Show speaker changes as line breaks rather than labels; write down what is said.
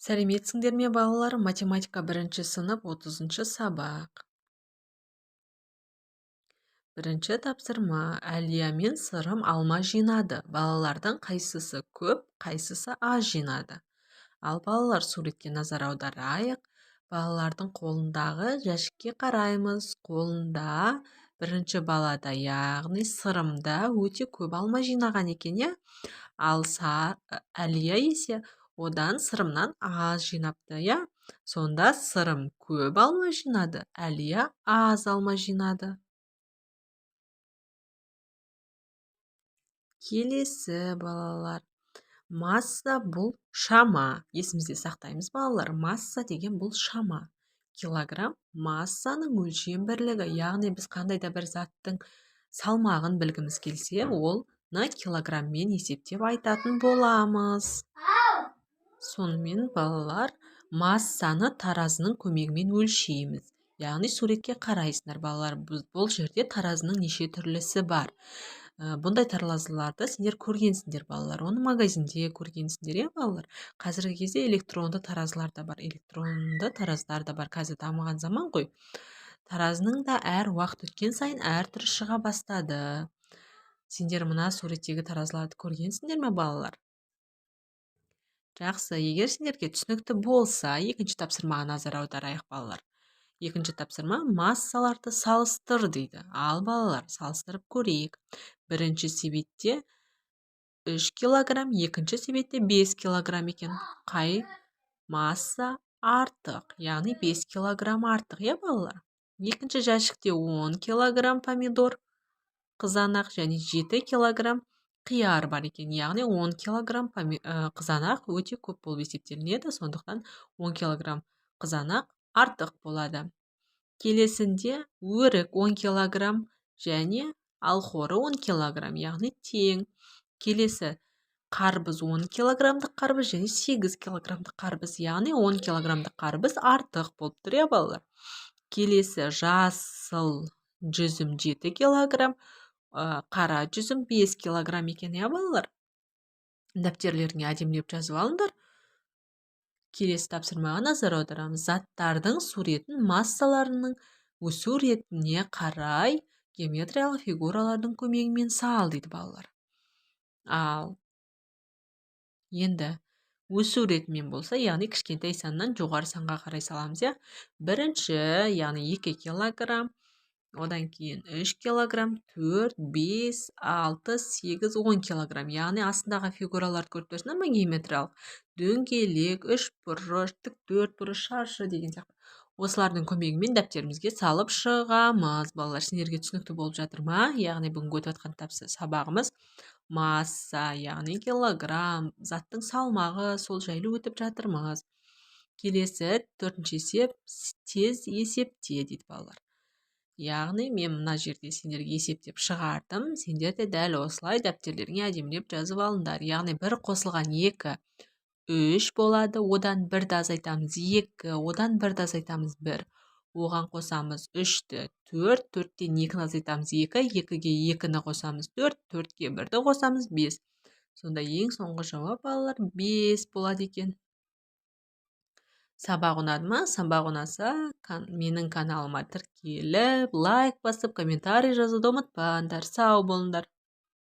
Сәлеметсіңдер ме, балалар? Математика, бірінші сынып, 30-сабақ. Бірінші тапсырма. Әлия мен Сырым алма жинады. Балалардың қайсысы көп, қайсысы аз жинады? Ал, балалар, суретке назар аударайық. Балалардың қолындағы жәшікке қараймыз. Қолында бірінші балада, яғни Сырымда, өте көп алма жинаған екен, иә? Ал Әлия есе одан, Сырымнан аз жинапты, иә? Сонда Сырым көп алма жинады, Әлия аз алма жинады. Келесі, балалар, масса бұл шама. Есімізде сақтаймыз, балалар, масса деген бұл шама. Килограмм массаның өлшем бірлігі, яғни біз қандай да бір заттың салмағын білгіміз келсе, оны килограмммен есептеп айтатын боламыз. Сонымен, балалар, массаны таразының көмегімен өлшейміз. Яғни суретке қарайсыңдар, балалар, бұл жерде таразының неше түрлісі бар. Бұндай таразыларды сендер көргенсіңдер, балалар, оны магазинде көргенсіңдер, иә, балалар? Қазіргі кезде электронды таразылар да бар, электронды таразылар да бар. Қазір дамыған заман ғой. Таразының да әр уақыт өткен сайын әр түрі шыға бастады. Сендер мына суреттегі таразыларды көргенсіңдер ме, балалар? Жақсы, егер сендерге түсінікті болса, екінші тапсырмаға назар аударайық, балалар. Екінші тапсырма: массаларды салыстыр дейді. Ал, балалар, салыстырып көрейік. Бірінші себетте 3 килограмм, екінші себетте 5 килограмм екен. Қай масса артық? Яғни 5 килограмм артық, иә, балалар? Екінші жәшікте 10 килограмм помидор, қызанақ және 7 килограмм қияр бар екен. Яғни 10 килограмм қызанақ өте көп болып есептелінеді, сондықтан 10 килограмм қызанақ артық болады. Келесінде өрік 10 килограмм және алхоры 10 килограмм, яғни тең. Келесі қарбыз, 10 килограммдық қарбыз және 8 килограммдық қарбыз, яғни 10 килограммдық қарбыз артық болып тұр, иә, балалар? Келесі жасыл жүзім 7 килограмм, қара жүзім 5 килограмм екен, иә, балалар? Дәптерлеріңе әдемілеп жазып алыңдар. Келесі тапсырмаға назар аударамыз. Заттардың суретін массаларының өсу ретіне қарай геометриялық фигуралардың көмегімен сал дейді, балалар. Ал енді өсу ретімен болса, яғни кішкентай саннан жоғары санға қарай саламыз, иә? Бірінші, яғни 2 килограмм, одан кейін 3 килограмм, 4, 5, 6, 8, 10 килограмм. Яғни астындағы фигураларды көріп тұрсыңдар ма? Геометриялық дөңгелек, үш бұрыш, тік төрт бұрыш, шаршы деген сияқты. Осылардың көмегімен дәптерімізге салып шығамыз. Балалар, сендерге түсінікті болып жатыр ма? Яғни бүгінгі өтіп жатқан сабағымыз масса, яғни килограмм, заттың салмағы, сол жайлы өтіп жатырмыз. Келесі төртінші есеп: тез есепте дейді, балалар. Яғни мен мына жерде сендерге есептеп шығардым, сендер де дәл осылай дәптерлеріңе әдемілеп жазып алыңдар. Яғни бір қосылған екі үш болады, одан бірді азайтамыз, екі, одан бірді азайтамыз, бір, оған қосамыз үшті, төрт, төрттен екіні азайтамыз, екі, екіге екіні қосамыз, төрт, төртке бірді қосамыз, бес. Сонда ең соңғы жауап, балалар, бес болады екен. Сабақ ұнады ма? Сабақ ұнаса, менің каналыма тіркеліп, лайк басып, комментарий жазуды ұмытпаңдар. Сау болыңдар.